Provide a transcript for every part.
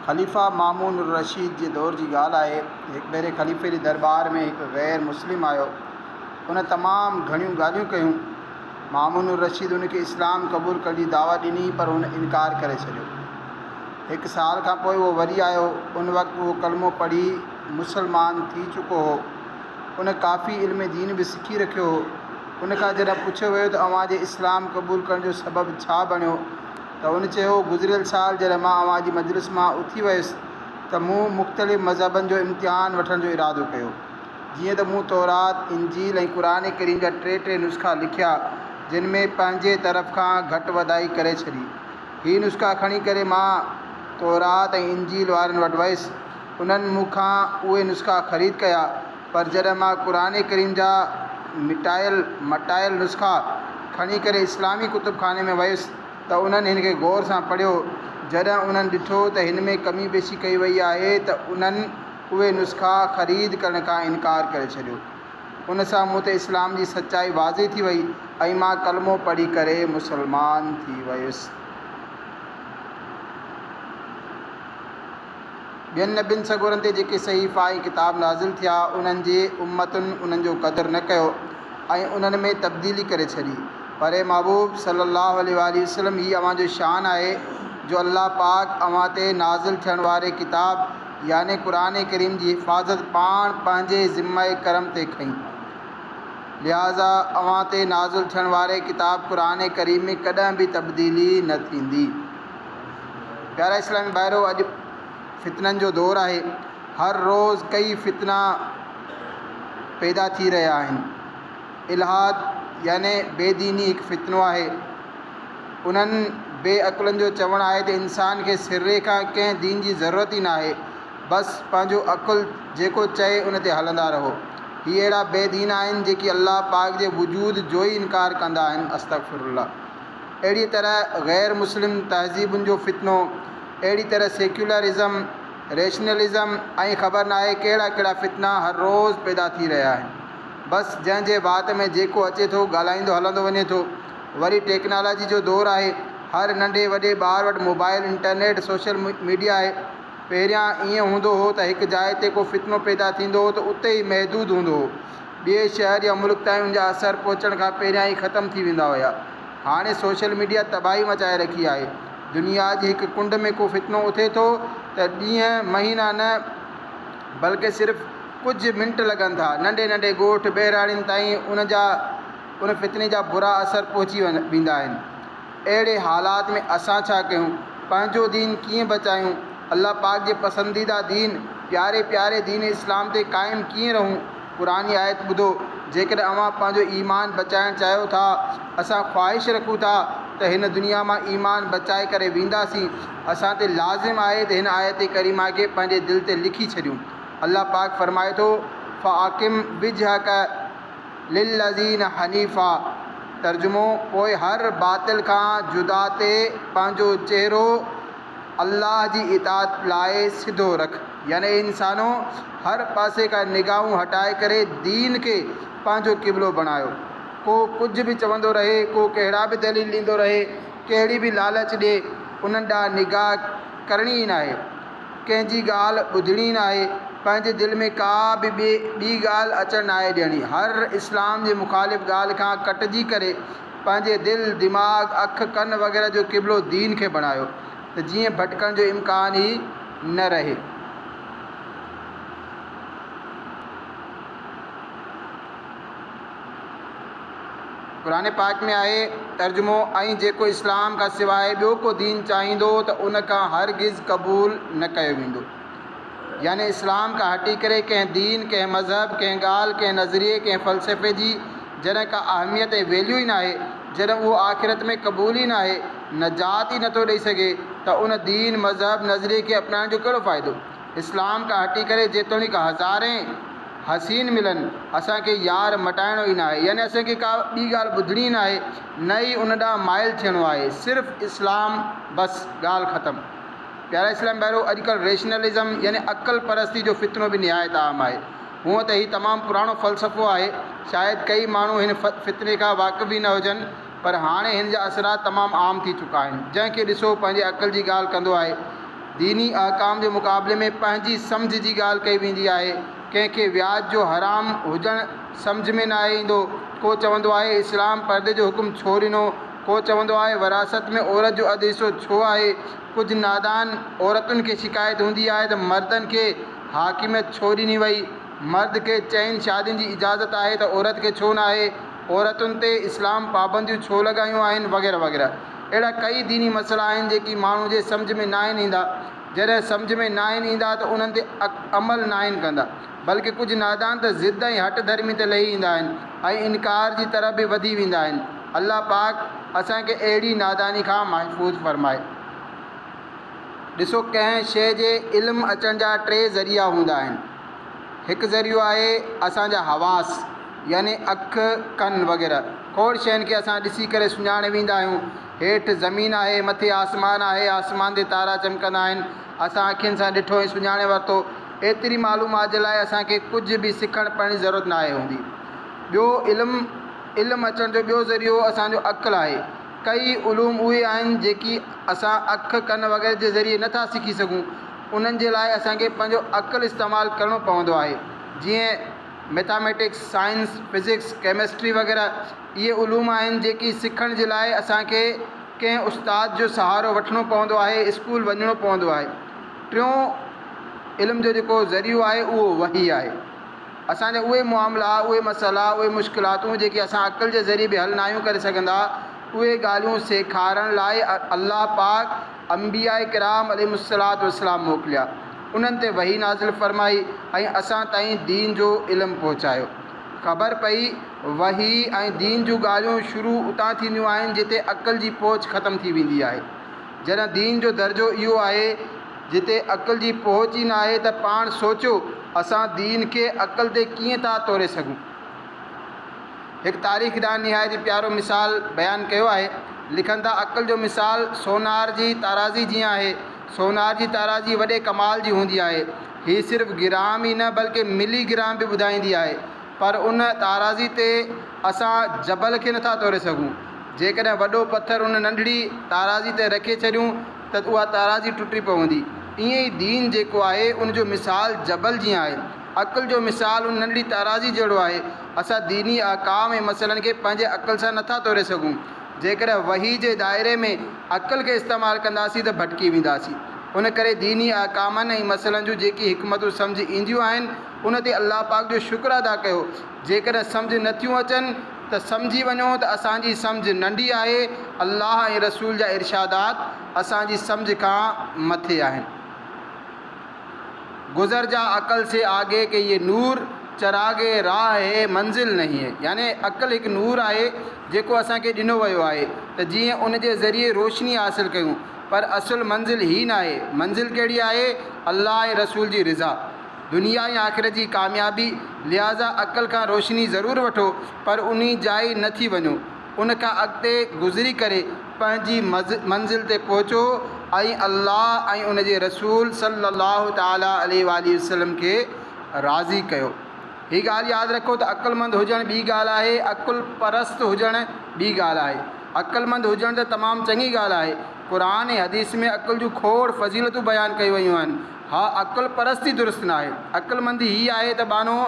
خليفه مامون الرشيد جي دور جي ڳالهه آهي، هڪ ڀيري خليفي جي درٻار ۾ هڪ غير مسلم آيو. ان تمام گهڻيون ڳالهيون ڪيون. مامون الرشيد ان کي اسلام قبول ڪرڻ جي دعوت ڏني پر هن انڪار ڪري ڇڏيو. هڪ سال کان پوء اهو وري آيو. ان وقت اهو ڪلمو پڙهي مسلمان ٿي چڪو هو. ان ڪافي علم دين به سکي رکيو هو. ان کان جڏهن پڇيو ويو ته اوهان جي اسلام قبول ڪرڻ جو سبب ڇا بڻيو؟ ته هن چيو، گذريل سال جڏهن مان اوهان جي مجلس مان اٿي ويس ته مون مختلف مذهبن جو امتحان وٺڻ جو ارادو ڪيو. جيئن ته مون تورات، انجيل ۽ قرآن ڪريم جا ٽي ٽي نسخا لکيا، جن ۾ پنهنجي طرف کان گهٽ وڌائي ڪري ڇڏي. هي نسخا کڻي ڪري مان تورات ۽ انجيل وارن وٽ ويس. انهن مون کان اهي نسخا خريد ڪيا، پر جڏهن مان قرآن ڪريم جا مٽايل مٽايل نسخا کڻي ڪري اسلامي ڪتب خاني ۾ ويس ته انهن هن کي غور سان پڙهيو. جڏهن انهن ڏٺو ته هن ۾ ڪمي پيشي ڪئي وئي آهي ته انهن اهي نسخا خريد ڪرڻ کان انڪار ڪري ڇڏيو. ان سان مون تي اسلام جي سچائي واضح ٿي وئي ۽ مان ڪلمو پڙهي ڪري مسلمان ٿي ويس. ٻين نبين سڳورن تي جيڪي صحيفا ۽ ڪتاب نازل ٿيا، انهن جي امتن انهن جو قدر نه ڪيو ۽ انهن ۾ تبديلي ڪري ڇڏي. پر اي محبوب صلّي اللّٰه عليه واٰله وسلّم هي اوهان جو شان آهي جو الله پاڪ اوهان تي نازل ٿيڻ واري ڪتاب يعني قرآن ڪريم جي حفاظت پاڻ پنهنجي ذمه ڪرم تي کنئي. لهٰذا اوهان تي نازل ٿيڻ واري ڪتاب قرآن ڪريم ۾ ڪڏهن به تبديلي نه ٿيندي. پيارا اسلامي ڀائرو! اڄ فتنن جو دور آهي، هر روز ڪئي فتنا پيدا ٿي رهيا آهن. الحاد يعني بي ديني هڪ فتنو آهي. انهن بي عقلن جو چوڻ آهي ته انسان کي سري کان ڪنهن دين جي ضرورت ئي ناهي، بس پنهنجو عقل جيڪو چئي ان تي هلندا رهو. هي اهڙا بي دين آهن جيڪي الله پاڪ جي وجود جو ئي انڪار ڪندا آهن. استغفرالله. اهڙيء طرح غير مسلم تهذيبن جو فتنو، اهڙي طرح سيڪيولرازم، ريشنلزم ۽ خبر ناهي ڪهڙا ڪهڙا فتنا هر روز پيدا ٿي رهيا آهن. بس جنهن جي وات ۾ جيڪو اچي ٿو ڳالهائيندو هلندو وڃي ٿو. وري ٽيڪنالاجي جو دور آهي، هر ننڍي وڏي ٻار وٽ موبائل، انٽرنيٽ، سوشل ميڊيا آهي. پهريان ائين هوندو هو ته هڪ جاء تي ڪو فتنو پيدا ٿيندو هو ته اتي ئي محدود هوندو هو. ٻئي شهر يا ملڪ تائين ان جا اثر پهچڻ کان پهريان ئي ختم ٿي ويندا هيا. هاڻي سوشل ميڊيا تباهي مچائي رکي آهي. دنيا جي هڪ ڪنڊ ۾ ڪو فتنو اٿي ٿو ته ڏينهن، مهينا نه بلڪه صرف ڪجهه منٽ لڳن ٿا. ننڍي ننڍي ڳوٺ، ٻهراڙين تائين ان جا ان فتني جا برا اثر پهچي ويندا آهن. اهڙي حالات ۾ اسان ڇا ڪيون؟ پنهنجو دين ڪيئن بچايون؟ الله پاڪ جي پسنديده دين، پياري پياري دين اسلام تي قائم ڪيئن رهون؟ قرآني آيت ٻڌو، جيڪڏهن اوهان پنهنجو ايمان بچائڻ چاهيو ٿا، اسان خواهش رکون ٿا ته هن دنيا مان ايمان بچائي ڪري وينداسين، اسان تي لازم آهي ته هن آيت ڪريمه کي پنهنجي دل تي لکي ڇڏيون. الله پاڪ فرمائي ٿو، فاقم وجهک للذين حنيفا ترجمو، پوء هر باطل کان جدا تي پنهنجو چهرو الله جي اطاعت لاء سڌو رک. يعني اي انسانو! هر پاسي کان نگاهون هٽائي ڪري دين کي پنهنجو قبلو بڻايو. ڪو ڪجهه به چوندو رهي، ڪو ڪهڙا به دليل ڏيندو رهي، ڪهڙي به لالچ ڏي، انهن ڏانهن نگاهه ڪرڻي ئي ناهي. ڪنهن جي ڳالهه ٻڌڻي ناهي، پنهنجي دل ۾ ڪا به ٻي ڳالهه اچڻ ناهي ڏيڻي. هر اسلام جي مخالف ڳالهه کان ڪٽجي ڪري پنهنجي دل، دماغ، اک، ڪن وغيره جو قبلو دين کي بڻايو ته جيئن ڀٽڪڻ جو امڪان ئي نه رهي. قرآن پاڪ ۾ آهي، ترجمو، ۽ جيڪو اسلام کان سواء ٻيو ڪو دين چاهيندو ته ان کان هرگز قبول نه ڪيو ويندو. يعني اسلام کان هٽي ڪري ڪنهن دين، ڪنهن مذهب، ڪنهن ڳالهه، ڪنهن نظريي، ڪنهن فلسفي جي جڏهن ڪا اهميت ۽ ويليو ئي ناهي، جڏهن اهو آخرت ۾ قبول ئي ناهي، نجات ئي نٿو ڏئي سگهي ته ان دين، مذهب، نظريي کي اپنائڻ جو ڪهڙو فائدو؟ اسلام کان هٽي ڪري جيتوڻيڪ هزارين حسين ملن، اسان کي يار مٽائڻو ئي ناهي، يعني اسان کي ڪا ٻي ڳالهه ٻڌڻي ئي ناهي، نه ئي ان ڏانهن مائل ٿيڻو آهي، صرف اسلام بس، ڳالهه ختم. پيارا اسلامي ڀائرو! اڄڪلهه ريشنلزم يعني عقل پرستي جو فتنو به نهايت عام آهي. هونء ته هي تمام پراڻو فلسفو آهي، شايد ڪئي ماڻهو هن فتني کان واقف ئي نه هجن، پر هاڻي هن جا اثرات تمام عام ٿي چڪا آهن. جنهن کي ڏسو پنهنجي عقل جي ڳالهه ڪندو آهي. ديني احڪام جي مقابلي ۾ پنهنجي سمجهه جي ڳالهه ڪئي ويندي آهي. ڪنهن کي وياج جو حرام هجڻ سمجهه ۾ ناهي ايندو. ڪو چوندو آهي اسلام پردي جو حڪم ڇو ڏنو؟ ڪو چوندو آهي وراثت ۾ عورت جو اڌ حصو ڇو آهي؟ ڪجهه نادان عورتن کي شڪايت هوندي آهي ته مردن کي حاڪميت ڇو ڏني وئي؟ مرد کي چئن شادين جي اجازت آهي ته عورت کي ڇو ناهي؟ عورتن تي اسلام پابنديون ڇو لڳايون آهن؟ وغيره وغيره. اهڙا ڪئي ديني مسئلا آهن جيڪي ماڻهو جي سمجهه ۾ ناهن ايندا. جڏهن سمجهه ۾ ناهن ايندا ته انهن تي عمل ناهن ڪندا. بلڪه ڪجهه نادان ته ضد ۽ هٺ ڌرمي تي لهي ايندا آهن ۽ انڪار جي طرف به وڌي ويندا آهن. الله پاڪ اسان کي اهڙي ناداني کان محفوظ فرمائي. ڏسو ڪنهن شيء جي علم اچڻ جا ٽي ذريعا هوندا آهن. هڪ ذريعو آهي اسان جا حواس يعني اک، ڪن وغيره. کوڙ شين کي اسان ڏسي ڪري سڃاڻي ويندا آهيون. هيٺ زمين آهي، مٿي آسمان آهي، آسمان تي تارا چمڪندا آهن. اسان اکين سان ڏٺو ۽ سڃاڻي ورتو. ايتري معلومات جي لاء اسان کي ڪجهه به سکڻ پڙهڻ جي ضرورت ناهي هوندي. ٻيو علم، علم اچڻ جو ٻيو ذريعو اسان جو عقل آهي. ڪئي علوم اهي آهن جيڪي اسان اک، ڪن وغيره جي ذريعي نه ٿا سکي سگهون. انهن جي لاء اسان کي پنهنجو عقل استعمال ڪرڻو پوندو آهي. جيئن ميٿاميٽڪس، سائنس، فزڪس، ڪيمسٽري وغيره اهي علوم آهن جيڪي سکڻ جي لاء اسان کي ڪنهن استاد جو سهارو وٺڻو پوندو آهي، اسڪول وڃڻو پوندو آهي. ٽيون علم جو جيڪو ذريعو آهي اهو وحي آهي. اسان جا اهي معاملا، اهي مسئلا، اهي مشڪلاتون جيڪي اسان عقل جي ذريعي به حل ناهيون ڪري سگهندا، اهي ڳالهيون سيکارڻ لاء الله پاڪ انبياء ڪرام عليهم الصلوة والسلام موڪليا، انهن تي وحي نازل فرمائي ۽ اسان تائين دين جو علم پهچايو. خبر پئي وحي ۽ دين جون ڳالهيون شروع اتان ٿينديون آهن جتي عقل جي پهچ ختم ٿي ويندي آهي. جڏهن دين جو درجو اهو آهي جتي عقل جي پهچ ئي ناهي ته پاڻ سوچيو اسان دين کي عقل تي ڪيئن ٿا توري سگهون. هڪ تاريخدان نهايت ئي پيارو مثال بيان ڪيو آهي. لکن ٿا، عقل جو مثال سونار جي تارازي جيان آهي. سونار جي تارازي وڏي ڪمال جي هوندي آهي. هي صرف گرام ئي نه بلڪه ملي گرام به ٻڌائيندي آهي. پر ان تارازي تي اسان جبل کي نٿا توري سگهون. جيڪڏهن وڏو پٿر ان ننڍڙي تارازي تي رکي ڇڏيون ته اها تارازي ٽٽي پوندي. ائين ئي دين جيڪو آهي ان جو مثال جبل جيان آهي. عقل جو مثال ان ننڍڙي تارازي جهڙو آهي. اسان ديني احڪام ۽ مسئلن کي پنهنجي عقل سان نٿا توري سگهون. جيڪڏهن وحي جي دائري ۾ عقل کي استعمال ڪنداسين ته ڀٽڪي وينداسين. ان ڪري ديني احڪامن ۽ مسئلن جون جيڪي حڪمتون سمجهه اينديون آهن، ان تي الله پاڪ جو شڪر ادا ڪيو. جيڪڏهن سمجهه نه ٿيون اچن ته سمجهي وڃو ته اسان جي سمجهه ننڍي آهي، الله ۽ رسول جا ارشادات اسان جي سمجهه کان مٿي آهن. گذر جا عقل سي آگي ڪي يي نور چراغ راهه هي منزل نهين هي يعني عقل هڪ نور آهي جيڪو اسان کي ڏنو ويو آهي ته جيئن ان جي ذريعي روشني حاصل ڪيون پر اصل منزل هي ناهي منزل ڪهڙي آهي الله ۽ رسول جي رضا دنيا ۽ آخرت جي ڪاميابي لهٰذا عقل کان روشني ضرور وٺو پر انهي جائي نه ٿي وڃو ان کان اڳتي گذري ڪري پنهنجي منزل تي پهچو ۽ الله ۽ ان جي رسول صلّي الله تعالٰي عليه واٰله وسلّم کي راضي ڪيو. هي ڳالهه ياد رکو ته عقلمند هجڻ ٻي ڳالهه آهي، عقل پرست هجڻ ٻي ڳالهه آهي. عقلمند هجڻ ته تمام چڱي ڳالهه آهي. قرآن ۽ حديث ۾ عقل جون کوڙ فضيلتون بيان ڪيون ويون آهن. ها عقل پرستي درست ناهي. عقلمندي هي آهي ته ٻانهو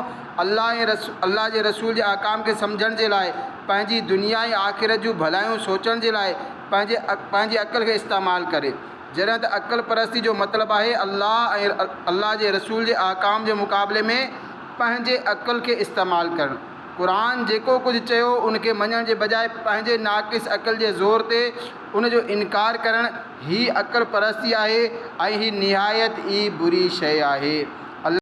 الله ۽ الله جي رسول جي احڪام کي سمجهڻ جي لاء پنهنجي دنيا ۽ آخرت جون ڀلايون سوچڻ جي لاء پنهنجي پنهنجي عقل کي استعمال ڪري. جڏهن ته عقل پرستي جو مطلب آهي الله ۽ الله جي رسول جي احڪام جي مقابلي ۾ پنهنجي عقل کي استعمال ڪرڻ. قرآن جيڪو ڪجهه چيو ان کي مڃڻ جي بجاء پنهنجي ناقص عقل جي زور تي ان جو انڪار ڪرڻ هي عقل پرستي آهي ۽ هي نهايت ئي بري شيء آهي.